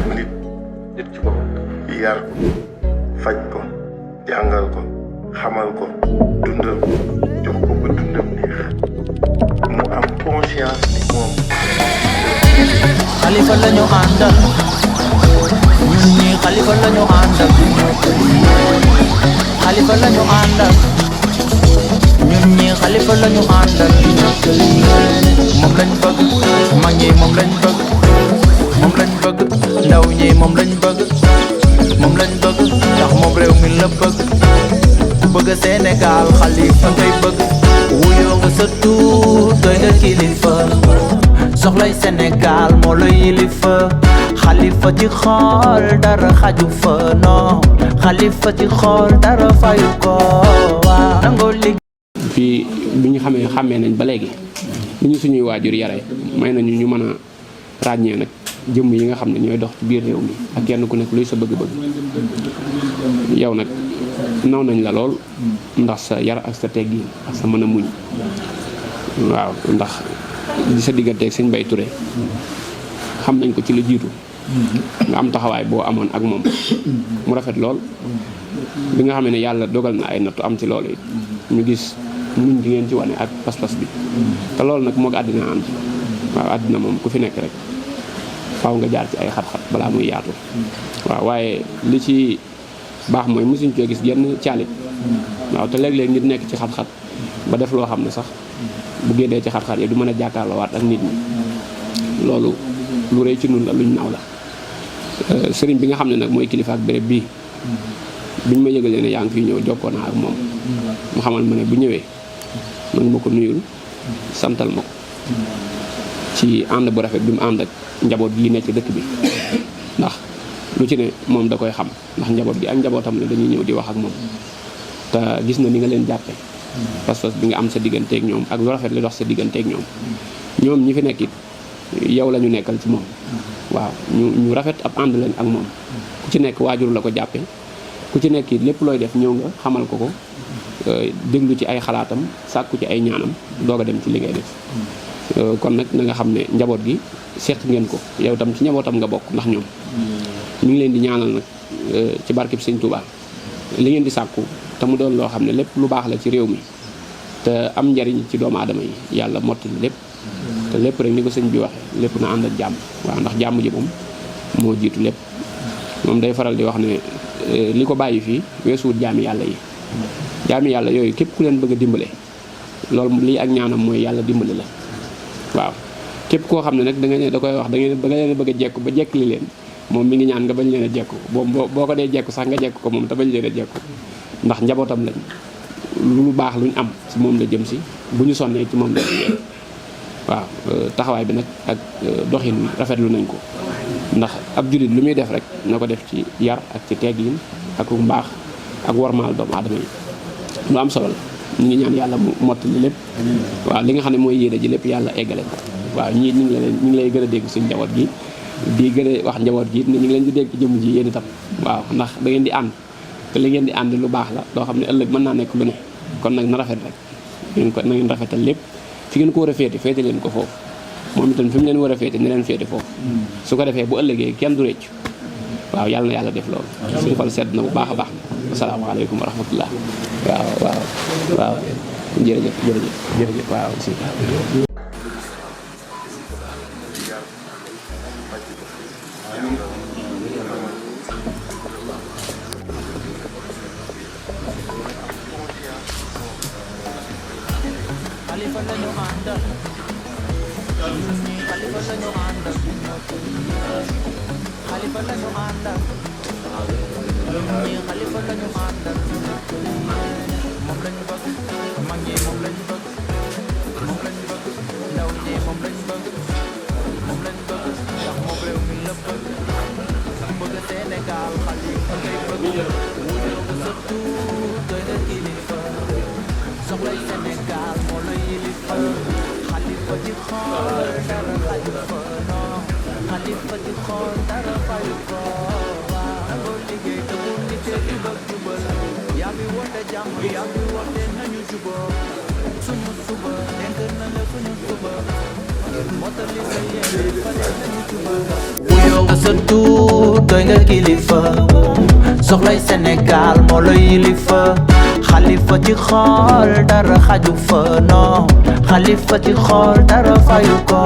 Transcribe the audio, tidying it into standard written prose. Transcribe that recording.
nit ci boppam yar ko faj ko jàngal ko xamal ko dundal ko jox ko ba dundam neex mu am conscience ni moom Khalifa lañu àndal ñun ñi Khalifa lañu àndal Khalifa lañu àndal ñun ñi Khalifa lañu àndal moom lañ bëgg mag ñi moom lañ bëgg moom lañ bëgg ndaw ñi moom lañ bëgg moom lañ bëgg ndax moom réew mi la bëgg ku bëgg Sénégal Khalifa ngay bëgg wuyoo nga sa tur doy nga kilifa soxlay Sénégal moo la yilifa Khalifa ci xool dara xaju fa non Khalifa ci xool dara fayu ko waaw nangoo liggéey fii bi ñu xamee nañ ba léegi li ñu suñuy waajur yare may nañu ñu mën a ràññee nag jëmm yi nga xam ne ñooy dox ci biir réew mi ak kenn ku nekk luy sa bëgg-bëgg yow nag naw nañ la lool ndax sa yar ak sa teggi ak sa mën a muñ waaw ndax di sa digganteeg sëñ Mbaye Touré xam nañ ko ci la jiitu nga am taxawaay boo amoon ak moom mu rafet lool bi nga xam ne yàlla dogal na ay nattu am ci loolu it ñu gis muñ di ngeen ci wane ak pas-pas bi te loolu nag moo ko àddina ànd waaw àddina moom ku fi nekk rek faaw nga jaar ci ay xat-xat balaa muy yaatu waaw waaye li ci baax mooy mosuñ coo gis genn caalit waaw te léeg-léeg nit nekk ci xat-xat ba def loo xam ne sax bu génnee ci xat-xat yi du mën a jàkkaarloowaat ak nit ñi loolu lu rëy ci nun la luñ naaw la sëriñ bi nga xam ne nag mooy kilifa ak béréb bii biñ ma yëgalee ne yaa ngi fiy ñëw jokkoo naa ak moom mu xamal ma ne bu ñëwee nag ma ko nuyul santal ma ko ci ànd bu rafet bi mu ànd ak njaboot gi nekk ci dëkk bi ndax lu ci ne moom da koy xam ndax njaboot gi ak njabootam la dañuy ñëw di wax ak moom te gis na ni nga leen jàppe pas-pas bi nga am sa digganteeg ñoom ak lu rafet li dox sa digganteeg ñoom ñi fi nekk it yow la ñu nekkal ci moom waaw ñu rafet ab ànd leen ak moom ku ci nekk waajur la ko jàppe ku ci nekk it lépp looy def ñëw nga xamal ko ko déglu ci ay xalaatam sàkku ci ay ñaanam doog a dem ci li ngay def kon nag na nga xam ne njaboot gi seq ngeen ko yow tam ci njabootam nga bokk ndax ñoom ñu ngi leen di ñaanal nag ci barkeb Sëñ Tuubaa li ngeen di sàkku te mu doon loo xam ne lépp lu baax la ci réew mi te am njariñ ci doomu aadama yi yàlla mottali lépp te lépp rek ni ko sëñ bi waxee lépp na ànd ak jàmm waaw ndax jàmm ji moom moo jiitu lépp moom day faral di wax ne li ko bàyyi fii weesuwut jaami yàlla yi jaami yàlla yooyu képp ku leen bëgg a dimbale loolu lii ak ñaanam mooy yàlla dimbale la waaw képp koo xam ne nag da nga ne da koy wax da nga leen bëgg a jekku ba jekkli leen moom mi ngi ñaan nga bañ leen a jekku boo ko dee jekku sax nga jekku ko moom te bañ leen a jekku ndax njabootam lañ lu baax luñ am ci moom la jëm si bu ñu sonnee ci moom la waaw taxawaay bi nag ak doxin wi rafetlu nañ ko ndax ab jullit lu muy def rek na ko def ci yar ak ci teggin ak mbaax ak warmaal doomu aadama yi lu am solo la ñu ngi ñaan yàlla mu mottali lépp waaw li nga xam ne mooy yéene ji lépp yàlla eggale ko waaw ñii ñu ngi lay gën a dégg suñu njaboot gi di gën a wax njaboot gi ñu ngi leen di dégg ci jëmm ji yéen itam waaw ndax da ngeen di ànd te li ngeen di ànd lu baax la loo xam ne ëllëg mën naa nekk lu ne kon nag na rafet rek na ngeen rafetal lépp fi ngeen ko war a féete leen ko foofu moom itam fi mu leen war a féete ni leen féete foofu su ko defee bu ëllëgee kenn du réccu waaw yàlla na yàlla def loolu suñu xol sedd na bu baax a baax asalaamaaleykum wa rahmatullah waaw jërëjëf waaw si Khalifa lañu àndal ñun ñi Khalifa lañu àndal Khalifa lañu àndal ñun ñi Khalifa lañu àndal moom lañu bëgg mag ñi moom lañu bëgg moom lañu bëgg ndaw ñi moom lañu bëgg moom lañu bëgg ndax moom réew mi la bëgg bëgg Sénégal Khalifa ngay bëgg wuyoo nga sa tur doy na kilifa soxlay Sénégal moo la yilifa Khalifa di xool dara xaju fa non Khalifa di xool dara fayu ko waaw nangoo liggéey te bu nitee jubal jubal yaa ngi woote jàmm yaa ngi woote nañu juboo suñu suba denk na la suñu suba mottali sa yéene fale nañu jubal wuyoo nga sa tur nga kilifa soxlay Sénégal moo la yilifa xalifa ci xool dara xaju fa non xalifa ci xool dara fayu ko